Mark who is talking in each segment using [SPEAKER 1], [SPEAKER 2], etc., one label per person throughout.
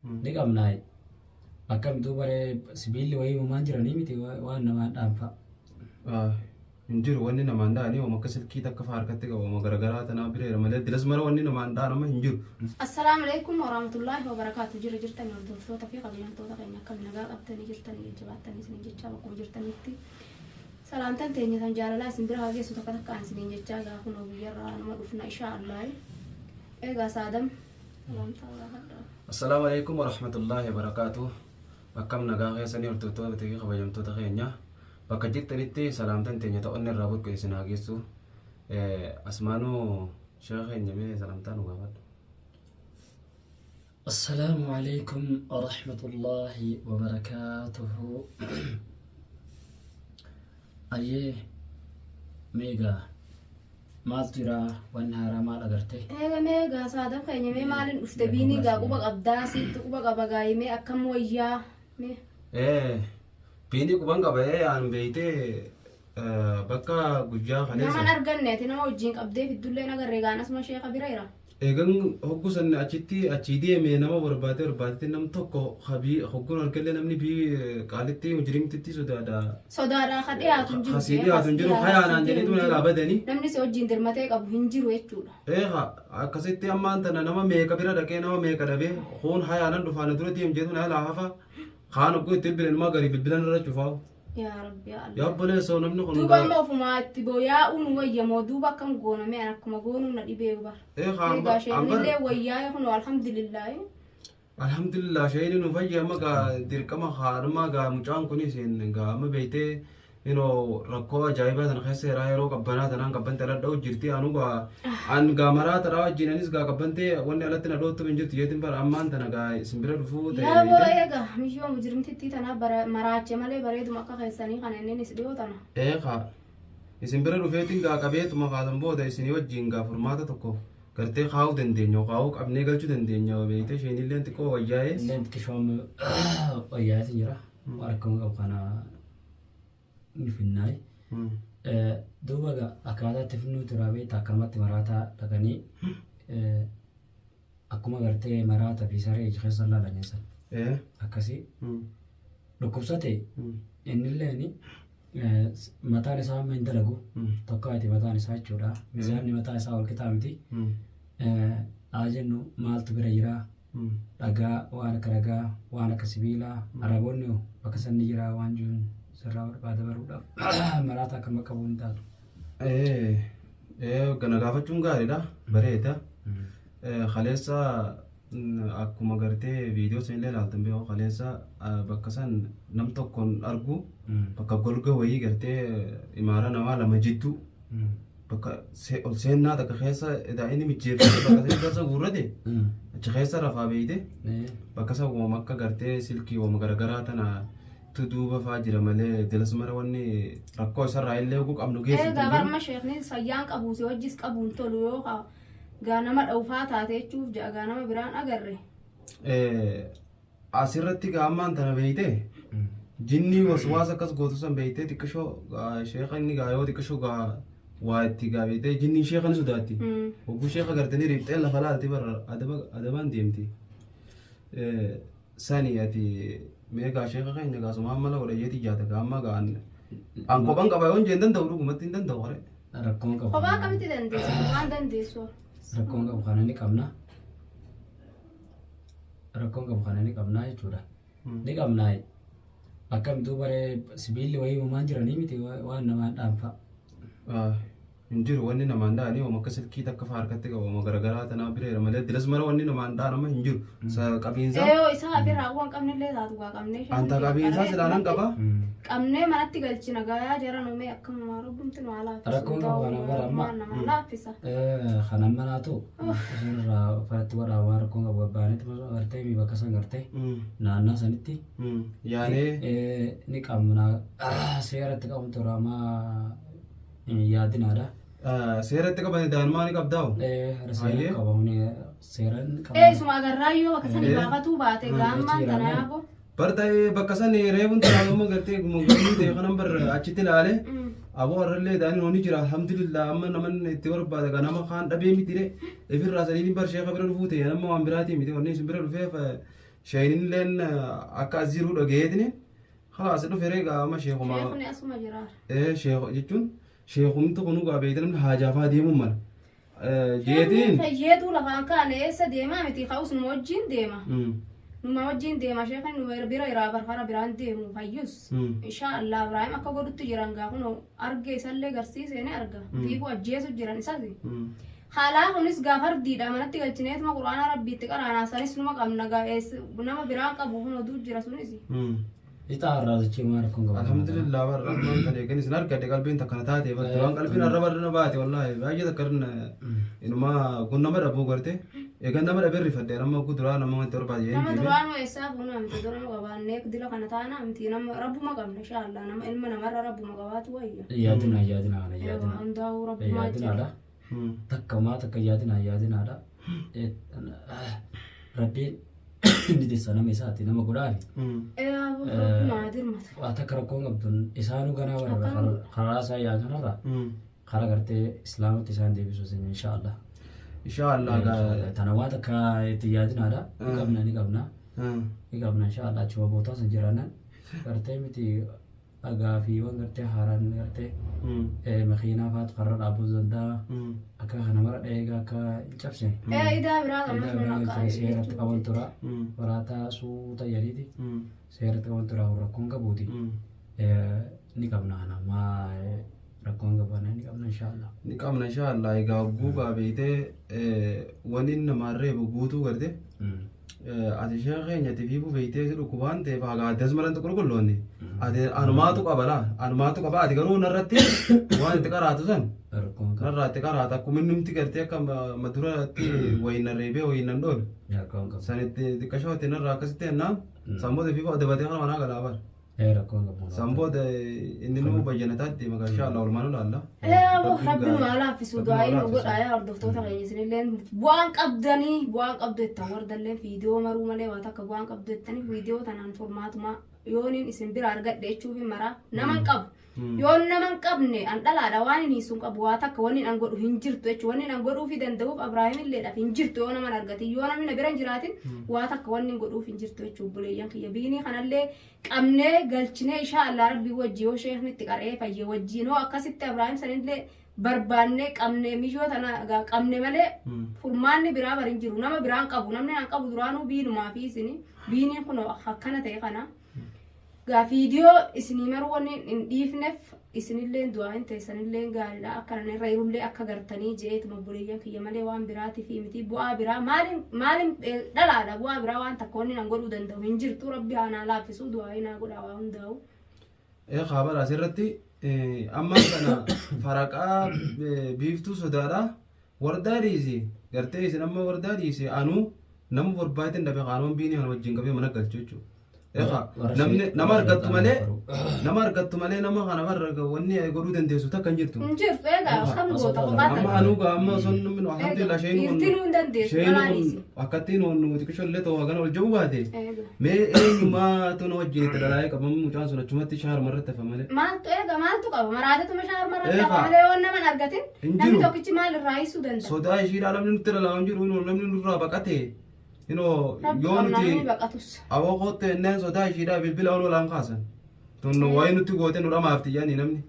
[SPEAKER 1] Ni qabnaayi. Akkam duuba ree sibiilli wayii uumaan jiranii miti waan namaan dhaanfa.
[SPEAKER 2] Hin jiru wanni namaan dha'anii hooma akka silkii takka fa'aa harkatti qabu hooma garagaraa tanaa bireera malee dilas mara wanni namaan dha'an amma hin jiru.
[SPEAKER 3] Assalaamu alaikum warahmatullaahi wabarakaatu. Jira jirtanii hordoftoota fi kabajamtoota keenya, akkam nagaa qabdanii jirtanii, jajjabaattanii isiniin jechaa, bakkuma jirtanitti salaamtan teenya tan jaalalaa isin bira haa geessu takka takkaan isiniin jechaa, gaafa guyyarraa nama dhufna inshaa Allah. Eegaa saadam salaamtaa gaafadha.
[SPEAKER 2] Assalaamu alaikum warahmatullaahi wabarakaatu. Akkam nagaa keessanii, hordoftoota fi kabajamtoota keenya? Bakka jirtanitti salaamtan teenya ta'onni irraa burqe isin haa geessu. Asmaanuu, sheekha keenya, mee salaamtaa nu gaafadhu.
[SPEAKER 1] السلام عليكم ورحمة الله وبركاته. Ayyee, meegaa maaltu jira? Wanni haaraa maal agarte?
[SPEAKER 3] Eega mee gaa saadam keenya, mee maaliin dhufte? Biinii gaa quba qabdaa, siitti quba qaba gaayii, mee akkam wayyaa mee?
[SPEAKER 2] Biinii quban qaba. Aan beeytee bakka guyyaa
[SPEAKER 3] Naman
[SPEAKER 2] kaleessa.
[SPEAKER 3] arganne, ati nama wajjin qabdee fiddullee nagarree gaan asuma sheeka bira jira.
[SPEAKER 2] Eegan hoggu san achitti achii deeme, nama barbaade barbaadetti nam tokko habii hogguun argallee namni bii qaalitti mujrimtitti sodaadha.
[SPEAKER 3] Sodaadhaa ka dhiyaatu hin jiru.
[SPEAKER 2] Kasii dhiyaatu hin jiru, hayaanaan jedhaniitu mana irraa badanii.
[SPEAKER 3] Namni si wajjin dirmatee qabu hin jiru jechuudha.
[SPEAKER 2] Eega akkasitti ammaan tana nama meeqa bira dhaqee, nama meeqa dhabee, kuun hayaanan dhufaana dura deem jedhu na laa hafa, kaan hogguu itti bilbilan immoo garii bilbilan irra cufaa'u.
[SPEAKER 3] Yaa Rabbi, yaa
[SPEAKER 2] Yaa
[SPEAKER 3] Allah.
[SPEAKER 2] obboleessoo, namni kun
[SPEAKER 3] Duuba amma ofumaa itti booyaa'uun wayyamoo, duuba akkam gooname? An akkuma goonuu na dhibee bar.
[SPEAKER 2] Eega
[SPEAKER 3] Egaa sheeknillee wayyaa kunoo, alhamdulillaahi.
[SPEAKER 2] Alhamdulillah, sheeyini nu fayya. Amma gaa dirqama haadhummaa gaa mucaan kunis gaa amma beeytee inoo rakkoo ajaa'ibaa tana keessa jira. Yeroo qabbanaa tanaan qabbante ala dha'u jirti. Anu gaa an gaa maraa taraa wajjin anis gaa qabbantee wanni alatti na dhoottu hin jirtu jeetin bara ammaan tana gaa isin bira dhufuu ta'e.
[SPEAKER 3] Yaa boo
[SPEAKER 2] beeytee.
[SPEAKER 3] Eega miyyoo mujrimtittii tanaa bara maraache malee bareeduma akka keessanii kana inninis dhiyoo tana.
[SPEAKER 2] Eegaa isin bira dhufeetiin gaa qabeetuma kaasan booda isinii wajjin gaa furmaata tokko gartee kaa'uu dandeenya, kaa'uu qabnee galchuu dandeenya. Beeytee, isheenillee xiqqoo wayyaa'ee.
[SPEAKER 1] Illeen xiqqishoon wayyaatiin jira. Waan akkuma qabu kana ni finnaay. Duuba egaa akkaataa itti finnuu tura beektaa, akkanumatti maraataa dhaqanii akkuma gartee maraata fi saree ija keessa laalanii san akkasii dhukkubsate. Innilleen mataan isaa amma hin dalagu tokkaati, mataan isaa jechuudha. Mizaanni mataa isaa wal qixaa miti. Haa jennu, maaltu bira jira? Dhagaa, waan akka dhagaa, waan akka sibiilaa, araboonni hoo bakka sanni jira waan jiruun sirraa barbaada baruudhaaf maraata akkam qabu hin taatu.
[SPEAKER 2] Gana gaafachuun gaariidha, bareeda. Kaleessa akkuma gartee viidiyoo sanillee ilaaltan beeku, kaleessa bakka san nam tokkoon argu, bakka golga wayii gartee imaara namaa lama jidduu bakka ol seennaa takka keessa daa'imni mijjeeffate, bakka san keessa guurrate, achi keessa rafaa beeyte. Bakka san wooma akka gartee silkii wooma garagaraa tana tu duuba faa jira malee dilas mara wanni rakkoo isarraa illee oguu qabnu geessu
[SPEAKER 3] Eegaa
[SPEAKER 2] hin jiru.
[SPEAKER 3] Barma sheekni fayyaan qabu si wajjis qabuun tolu yoo gaa nama dhawfaa taate jechuuf ja'a gaa nama biraan agarre.
[SPEAKER 2] Asirratti gaa ammaan tana beeyte, jinnii waswaasa akkas gootu san beeyte, xiqqishoo sheeka inni gaa yoo xiqqishoo gaa waa itti gaa beeyte, jinniin sheeka ni sodaatti. Hogguu sheeka gartanii riphxee lafa laalti bara adaba adabaan deemti. Sani ati mee gaa sheeka keenya gaa sumaan mala godha jeeti jaata gaa amma gaa an kophan qaba yoon jeen danda'u, dhugumatti hin danda'u qaree.
[SPEAKER 1] Rakkoon qabu.
[SPEAKER 3] Kophaa akkamitti dandeessu? Waan dandeessu.
[SPEAKER 1] Rakkoon qabu kana ni qabna. Rakkoon qabu kana ni qabna jechuudha. Ni qabnaa. Akkam duuba ree sibiilli wayii uumaan jiranii miti waan namaan dhaanfa?
[SPEAKER 2] Hin jiru wanni namaan dha'anii hooma akka silkii takka fa'aa harkatti qabu hooma garagaraa tanaa bireera malee dilas mara wanni namaan dha'an amma hin jiru. Sa qabiinsaa
[SPEAKER 3] Eeyoo isaa ofirraa waan qabnellee taatu gaa qabnee.
[SPEAKER 2] Anta qabiinsaa silaanan qaba.
[SPEAKER 3] Qabnee manatti galchina gaayaa jara numee akkuma rabbumti nu haa laaffisu.
[SPEAKER 1] Rakkoon qabu kana bara amma.
[SPEAKER 3] Nama laaffisa.
[SPEAKER 1] Kan amma naatu isinirraa faratti godhaa, waan rakkoon qabu abbaanetti gartee mi bakka san gartee naannaa sanitti
[SPEAKER 2] Yaanee
[SPEAKER 1] ni qabna, seeratti qabu tura amma yaadinaadha.
[SPEAKER 2] Seeratti qabate daa'immaa ni qabdaa'u.
[SPEAKER 1] Seera qaba, seeraan qaba.
[SPEAKER 3] Ee, isuma agarraayyoo bakka sanii baafatuu baate gaammaan tana yaaboo.
[SPEAKER 2] Bar ta'ee bakka san reebuun tanaa amma gartee gumii ta'e kanan bar achitti ilaale. Aboo, har'allee daa'imni honi jira, alhamdulillah. Amma naman itti barbaada kan nama kaan dhabee miti re. Ifirraa saniin bar sheeka bira dhufuu ta'e, nama waan biraatii miti wanni isin bira dhufeef. Sheeyinilleen akka as jiruu dhagayeetini khalaas dhufe reegaa amma sheekuma.
[SPEAKER 3] Sheekni asuma jira.
[SPEAKER 2] Sheekh jechuun sheekumti kunuu gaa beeyte namni haajaafaa deemuu mala. Jeetiin.
[SPEAKER 3] Fayyeetuu lafaan kaane eessa deemaa miti ka'us numa wajjin deema. Numa wajjin deema sheekni nu bira iraa barfara biraan deemu fayyus. Insha Allah Ibrahim akka godhutti jiran gaa kun arge isallee garsiisee ni arga. Fiifuu ajjeesu jiran isas. Haalaa kunis gaa fardiidha manatti galchineetuma quraana rabbiitti qaraanaa sanis numa qabna gaa nama biraan qabu kun oduu jira sunis.
[SPEAKER 1] Ixaa irraa sochii maa rakkoon qabu.
[SPEAKER 2] Alhamdulillah warra ammaan kan eegan isin argadhe qalbiin takka na taate barte waan qalbiin arraba irra na baate wallaahi baay'ee takka irra inuma kun nama dhabuu garte eegan nama dhabee rifadhe nama kuduraa nama wanti barbaade
[SPEAKER 3] Nama
[SPEAKER 2] jedheen deeme.
[SPEAKER 3] duraanuu eessaa fuuna miti dura nu qabaannee dila kana taana miti nama rabbuma qabna insha Allah nama ilma namarra rabbuma qabaatu wayya.
[SPEAKER 1] Yaadina yaadina kana yaadina.
[SPEAKER 3] Hundaa'uu rabbumaa jira.
[SPEAKER 1] Yaadinaadha. Takka maa takka yaadina yaadinaadha. Rabbiin inni tissa nama isaati nama godhaafi.
[SPEAKER 3] Rabbumaa dirmata.
[SPEAKER 1] Waa takka rakkoon qabdu isaanuu ganaa warra karaa isaa yaadanarra karaa gartee islaamatti isaan deebisu isin insha Allah.
[SPEAKER 2] Insha Allah gaa.
[SPEAKER 1] Tana waa takka itti yaadinaadha. Ni qabna ni qabna. Ni qabna insha Allah achuma bootaa san jiraannan gartee miti dhagaa fi waan gartee haaraan gartee makiinaa faatu karra dhaabbuu danda'a. Akka kana mara dheegaa akka hin cabsine.
[SPEAKER 3] Idaa biraa kan
[SPEAKER 1] Idaa biraa galchee seeratti qaban tura. Waraataa suuta jedhiiti. Seeratti qaban tura rakkoon qabuuti. Ni qabna kana maa rakkoon qabu ni qabna insha Allah.
[SPEAKER 2] Ni qabna insha Allah egaa hogguu gaa beeytee wanni namaan reebu guutuu garte ati ishee keenya tifiifuu beeytee si dhukkubaan ta'eef haga addas maran qulqulloonni ati anumaatu qaba laa anumaatu qaba ati garuu narratti waan itti qaraatu san
[SPEAKER 1] Rakkoon qabu.
[SPEAKER 2] narraa itti qaraata akkuma inni numti gartee akka maduratti wayin nan reebee wayin nan dhoolu
[SPEAKER 1] Rakkoon qabu.
[SPEAKER 2] san itti xiqqashoo itti narraa akkasitti ennaan san booda fiifuu dabatee kana manaa galaa bara.
[SPEAKER 1] Rakkoon qabu.
[SPEAKER 2] San booda inni nu bayyanataatti maqaa insha Allah olmaan olaalla.
[SPEAKER 3] Rabbi nu haa laaffisu du'aa nu godha yaa hordoftoota keenya isinillee bu'aan qabdanii bu'aan qabdu jettan wardallee viidiyoo maruu malee waa takka bu'aan qabdu jettanii viidiyoo tanaan furmaatuma yooniin isin bira argadhe jechuuf maraa nama hin qabu. Yoon nama hin qabne an dhalaadha waan inni sun qabu waa takka wanni an godhu hin jirtu jechuudha wanni an godhuufi danda'uuf Abrahaam illeedhaaf hin jirtu yoo nama argatin yoo namni na bira hin jiraatin waa takka wanni godhuuf hin jirtu jechuudha obboleeyyan kiyya biinii kanallee qabnee galchinee insha Allah rabbii wajji yoo sheekni itti qara'ee fayye wajjiin hoo akkasitti Abrahaam sanillee barbaannee qabnee miyyoo tana egaa qabne malee furmaanni biraa bari hin jiru nama biraan qabu namni an qabu duraanuu biinumaa fi isini biiniin kun akkana ta'e kana gaa viidiyoo isinii maruu wanni hin dhiifneef isinillee du'aa hin teessanillee gaariidha akka nan irra jirullee akka gartanii je'eetuma obboleeyyan kiyya malee waan biraatii fi miti bu'aa biraa maaliin maaliin dhalaadha bu'aa biraa waan takka wanni nan godhuu danda'u hin jirtu rabbi haa naa laaffisu du'aa naa godhaa waa hundaa'u.
[SPEAKER 2] Kaabara asirratti amma kana faraqaa biiftuu sodaadha. Wardaa dhiisi gartee isin amma wardaa dhiisi anuu nama barbaadan dhabe qaanuun biinii kana wajjin qabee mana galchu jechuudha. Namni nama argattu malee nama argattu malee nama kana barra wanni godhuu dandeessu takka hin jirtu.
[SPEAKER 3] Hin jirtu egaa kam goota kophaa
[SPEAKER 2] Amma anuu gaa amma osoo namni alhamdulillah sheen kun
[SPEAKER 3] Dhiirtinuu hin dandeessu
[SPEAKER 2] sheen
[SPEAKER 3] dhalaa
[SPEAKER 2] kun
[SPEAKER 3] dhiisi.
[SPEAKER 2] akkattiin nu xiqqisho illee ta'u hagana ol jabu baate
[SPEAKER 3] Eega.
[SPEAKER 2] mee eenyumaatu na wajjin itti dhalaa'ee qabamu mucaan sun achumatti shaarma irratti hafa malee.
[SPEAKER 3] Maaltu eega maaltu qaba maraatetuma shaarmarratti
[SPEAKER 2] Eega.
[SPEAKER 3] hafa malee yoo nama hin argatin
[SPEAKER 2] Hin
[SPEAKER 3] namni
[SPEAKER 2] jiru.
[SPEAKER 3] tokkichi maal irraa hiisuu danda'a.
[SPEAKER 2] Sodaa ishiidhaa namni nutti dhalaa'u hin jiru namni nurraa baqate inoo
[SPEAKER 3] Rabbi
[SPEAKER 2] yoo
[SPEAKER 3] qabna
[SPEAKER 2] nuti
[SPEAKER 3] namni baqatus.
[SPEAKER 2] aboo kootte inneen sodaa ishiidhaa bilbila ol olaan kaasan. Tun waa'ee nutti goote nu dhamaafti jedhanii namni.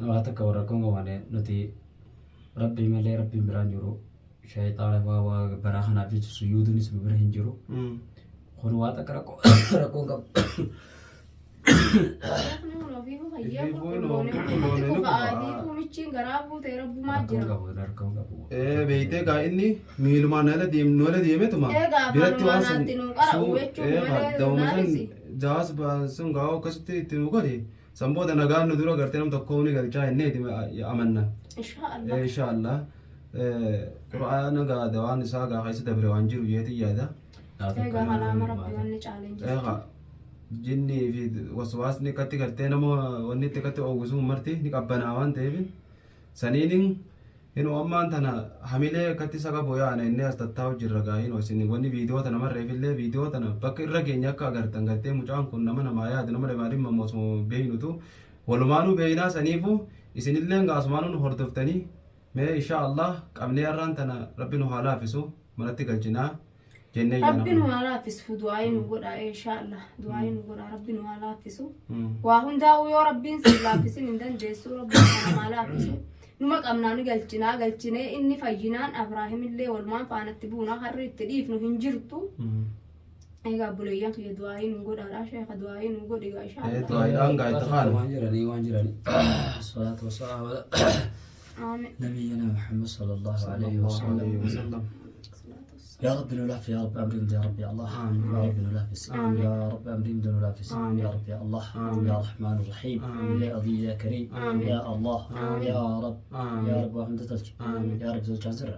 [SPEAKER 1] Waa takka warra rakkoon qabaane nuti rabbii malee rabbiin biraan jiru shayxaana waa waa baraa kanaaf jecha suyyuutuunis nu bira hin jiru. Kun waa takka rakkoon qabu.
[SPEAKER 3] Sheekni kun ofiifuu fayyaa
[SPEAKER 2] Ofiifuu
[SPEAKER 3] qulqulloonee
[SPEAKER 2] qulqulloonee
[SPEAKER 3] qulqullootti
[SPEAKER 2] ni
[SPEAKER 3] kufa
[SPEAKER 2] kufa.
[SPEAKER 3] ofiifuu michiin garaa buutee rabbumaa
[SPEAKER 1] Rakkoon
[SPEAKER 3] jira.
[SPEAKER 1] qabu rakkoon qabu.
[SPEAKER 2] Beeytee gaa inni miilumaan ala deem nu ala deemetuma
[SPEAKER 3] Egaa
[SPEAKER 2] biratti waan
[SPEAKER 3] afanumaan
[SPEAKER 2] san
[SPEAKER 3] itti nuu qara'u jechuun malee
[SPEAKER 2] dawuma san
[SPEAKER 3] naalisi.
[SPEAKER 2] jaas sun gaa akkasitti itti nu godhe san booda nagaan nu dura gartee nam tokko ni galchaa innee itti amanna.
[SPEAKER 3] Inshaallah.
[SPEAKER 2] Inshaallah. Qura'aana gaa dawaan isaa gaa keessa dabre waan jiru jeeti yaada.
[SPEAKER 3] Egaa kalaama rabbi wanni caaleen jirtu.
[SPEAKER 2] Egaa jinnii fi waswaasni akkatti gartee nama wanni itti akkatti oowwisuu marti ni qabbanaa waan ta'eef saniin hinoo ammaan tana hamilee akkatti isa qabu yaana inni as tattaa'u jirra gaa hinoo isin wanni viidiyoo tana marreefillee viidiyoo tana bakka irra keenya akka agartan gartee mucaan kun nama namaa yaadu nama namaa dhimma osoo beeynutu walumaanuu beeynaa saniifu isinillee gaasumaanuu nu hordoftanii mee insha Allah qabnee har'aan tana rabbi nu haa laafisu manatti galchinaa. Jennee
[SPEAKER 3] Rabbi nu
[SPEAKER 2] yaana.
[SPEAKER 3] haa laaffisu, du'aayii nu godha, inshaallah du'aayii nu godha, rabbi nu haa laaffisu.
[SPEAKER 2] Mm.
[SPEAKER 3] Waa hundaa'uu yoo rabbiin si laaffisin hin dandeessu, rabbiin kana haa laaffisu. Numa qabnaa nu galchinaa, galchinee inni fayyinaan Abrahaamillee walumaan faanatti buuna, harri itti dhiifnu hin jirtu.
[SPEAKER 2] Mm.
[SPEAKER 3] Egaa obboleeyyan kiyya, du'aayii nu godhaadha, sheeka, du'aayii nu godhi egaa, inshaallah.
[SPEAKER 2] Du'aayiidhaan gaa itti kaanu.
[SPEAKER 1] Waan jiranii salaatu wasalaamu ala
[SPEAKER 3] Aamin.
[SPEAKER 1] نبينا محمد صلى الله عليه
[SPEAKER 2] عليه
[SPEAKER 1] وسلم.
[SPEAKER 2] وسلم.
[SPEAKER 1] يا رب نلافي، يا رب أمري يا رب يا الله.
[SPEAKER 2] آمين.
[SPEAKER 1] يا رب نلافس، يا رب أمري نلافس، يا رب يا الله، يا رحمن الرحيم، يا عظيم، يا كريم، يا الله، يا رب، يا رب وعند تلج، يا رب تلج عزر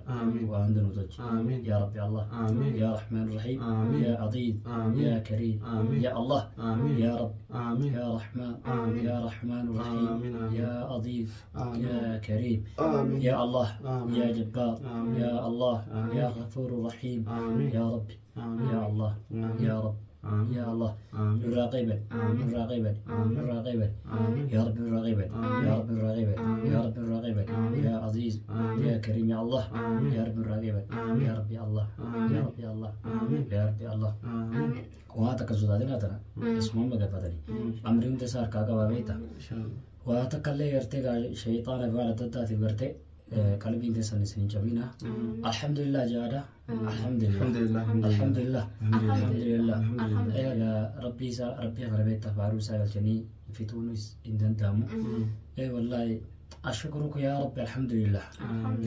[SPEAKER 1] وعند نتلج.
[SPEAKER 2] آمين.
[SPEAKER 1] يا رب يا الله.
[SPEAKER 2] آمين.
[SPEAKER 1] يا رحمن الرحيم.
[SPEAKER 2] آمين.
[SPEAKER 1] يا عظيم.
[SPEAKER 2] آمين.
[SPEAKER 1] يا كريم.
[SPEAKER 2] آمين.
[SPEAKER 1] يا الله.
[SPEAKER 2] آمين.
[SPEAKER 1] يا رب.
[SPEAKER 2] آمين.
[SPEAKER 1] يا رحمن.
[SPEAKER 2] آمين.
[SPEAKER 1] يا رحمن الرحيم.
[SPEAKER 2] آمين. آمين.
[SPEAKER 1] يا عظيم.
[SPEAKER 2] آمين.
[SPEAKER 1] يا كريم.
[SPEAKER 2] آمين.
[SPEAKER 1] يا الله.
[SPEAKER 2] آمين.
[SPEAKER 1] يا جبار.
[SPEAKER 2] آمين.
[SPEAKER 1] يا الله.
[SPEAKER 2] آمين.
[SPEAKER 1] يا غفور رحيم.
[SPEAKER 2] آمين.
[SPEAKER 1] يا رب.
[SPEAKER 2] آمين.
[SPEAKER 1] يا الله.
[SPEAKER 2] آمين.
[SPEAKER 1] يا رب.
[SPEAKER 2] آمين.
[SPEAKER 1] يا الله.
[SPEAKER 2] آمين.
[SPEAKER 1] نراقبا نراقبا نراقبا، يا رب نراقبا، يا رب نراقبا، يا رب نراقبا، يا عزيز، يا كريم، يا الله، يا رب نراقبا، يا رب يا الله، يا رب يا الله، يا رب يا الله.
[SPEAKER 2] آمين.
[SPEAKER 1] Waa takka sodaatinaatana isuma magafatanii amri hunda isaa harkaa qabaa beekta.
[SPEAKER 2] إن شاء الله.
[SPEAKER 1] Waa takka illee gartee shayxaana fi waan adda addaatiif gartee qalbiin teessan isin hin cabina. Alhamdulillah jaada, alhamdulillah.
[SPEAKER 2] الحمد لله.
[SPEAKER 1] Alhamdulillah, alhamdulillah. Egaa rabbii isaa, rabbii kana beekta, faaruu isaa galchanii fixuunis hin danda'amu. Ee wallahi, أشكرك يا رب، الحمد لله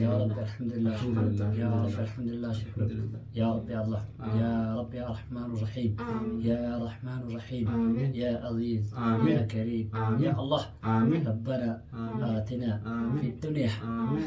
[SPEAKER 1] يا رب، الحمد لله.
[SPEAKER 2] الحمد لله.
[SPEAKER 1] يا رب، الحمد لله، شكرا.
[SPEAKER 2] الحمد لله.
[SPEAKER 1] يا رب يا الله، يا رب، يا رحمن الرحيم، يا رحمن الرحيم، يا عزيز.
[SPEAKER 2] آمين.
[SPEAKER 1] يا كريم، يا الله.
[SPEAKER 2] آمين.
[SPEAKER 1] ربنا آتنا
[SPEAKER 2] آمين.
[SPEAKER 1] في الدنيا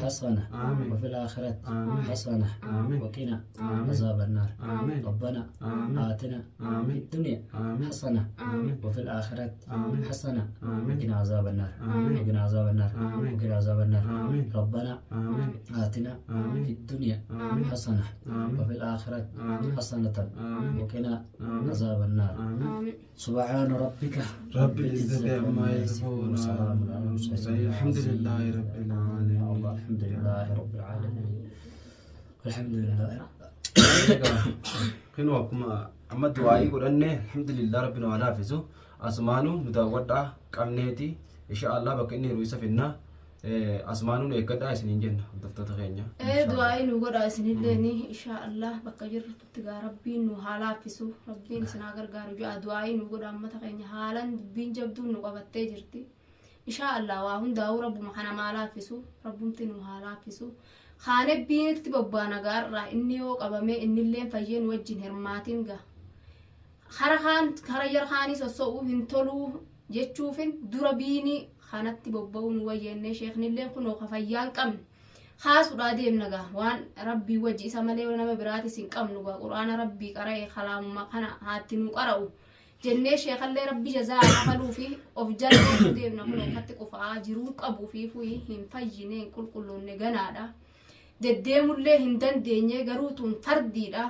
[SPEAKER 1] حسنة
[SPEAKER 2] آمين.
[SPEAKER 1] وفي الآخرة
[SPEAKER 2] آمين.
[SPEAKER 1] حسنة
[SPEAKER 2] آمين.
[SPEAKER 1] وقنا
[SPEAKER 2] آمين.
[SPEAKER 1] عذاب النار.
[SPEAKER 2] آمين.
[SPEAKER 1] ربنا
[SPEAKER 2] آمين.
[SPEAKER 1] آتنا
[SPEAKER 2] آمين.
[SPEAKER 1] في الدنيا
[SPEAKER 2] آمين.
[SPEAKER 1] حسنة
[SPEAKER 2] آمين.
[SPEAKER 1] وفي الآخرة
[SPEAKER 2] آمين.
[SPEAKER 1] حسنة
[SPEAKER 2] آمين.
[SPEAKER 1] وقنا عذاب النار.
[SPEAKER 2] آمين.
[SPEAKER 1] وقنا عذاب النار.
[SPEAKER 2] آمين.
[SPEAKER 1] وقنا عذاب النار.
[SPEAKER 2] آمين.
[SPEAKER 1] ربنا
[SPEAKER 2] آمين.
[SPEAKER 1] آتنا
[SPEAKER 2] آمين.
[SPEAKER 1] في الدنيا
[SPEAKER 2] آمين.
[SPEAKER 1] حسنة
[SPEAKER 2] آمين.
[SPEAKER 1] وفي الآخرة
[SPEAKER 2] آمين.
[SPEAKER 1] حسنة
[SPEAKER 2] آمين.
[SPEAKER 1] وقنا
[SPEAKER 2] آمين.
[SPEAKER 1] عذاب النار.
[SPEAKER 2] آمين.
[SPEAKER 3] آمين.
[SPEAKER 1] سبحان ربك
[SPEAKER 2] رب العزة عما يصفون.
[SPEAKER 1] وسلام على المرسلين.
[SPEAKER 2] الحمد لله رب العالمين.
[SPEAKER 1] يا الله، الحمد لله رب العالمين، الحمد لله.
[SPEAKER 2] Kinoo akkuma amma du'aayii godhanne, alhamdulillah, rabbi nu haa laafisu. Asumaanuu nu daawwadhaa qabneeti, insha Allah bakka inni jiru isa finna. Asumaanuu nu eeggadhaa isiniin jenna, hordoftoota keenya.
[SPEAKER 3] Ee, du'aayii nu godha isinillee, insha Allah bakka jirtutti gaa rabbiin nu haa laaffisu, rabbiin isin haa gargaaru jedha, du'aayii nu godha ummata keenya. Haalan dubbiin jabduun nu qabattee jirti. Insha Allah waa hundaa'uu rabbuma kana maa laaffisu, rabbumti nu haa laaffisu. Kaane biinitti bobbaana gaarraa inni yoo qabame innilleen fayyeen wajjin hirmaatiin gaa kara kaan kara jara kaanii sossoo'uu hin toluu jechuufin dura biinii kanatti bobba'uu nu wayyennee, sheeknilleen kunoo ka fayyaa hin qabne kaasuudhaa deemna gaa. Waan rabbii wajji isa malee nama biraatis hin qabnu gaa. Quraana rabbii qara'e, kalaamuma kana haatti nu qara'u jennee, sheekallee rabbi jazaa kafaluu fi of jala deemna. Kunoo katti qufaa jiruu qabuu fi fuyi hin fayyine, hin qulqulloonne, ganaadha, deddeemullee hin dandeenye, garuu tun fardiidha.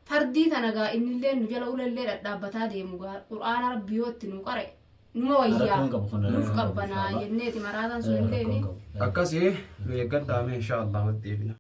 [SPEAKER 3] Fardii tana gaa innillee nu jala ulallee dhadhaabbataa deemu gaa, quraana rabbii yoo itti nu qara'e numa wayyaa.
[SPEAKER 1] Rakkoon qabu kun,
[SPEAKER 3] nuuf
[SPEAKER 1] rakkoon qabu,
[SPEAKER 3] qabbanaa
[SPEAKER 1] inshallah.
[SPEAKER 3] jenneeti maraataan sun illee
[SPEAKER 1] Rakkoon qabu.
[SPEAKER 2] Akkasii nu eeggadhaame, insha Allah watti deebina.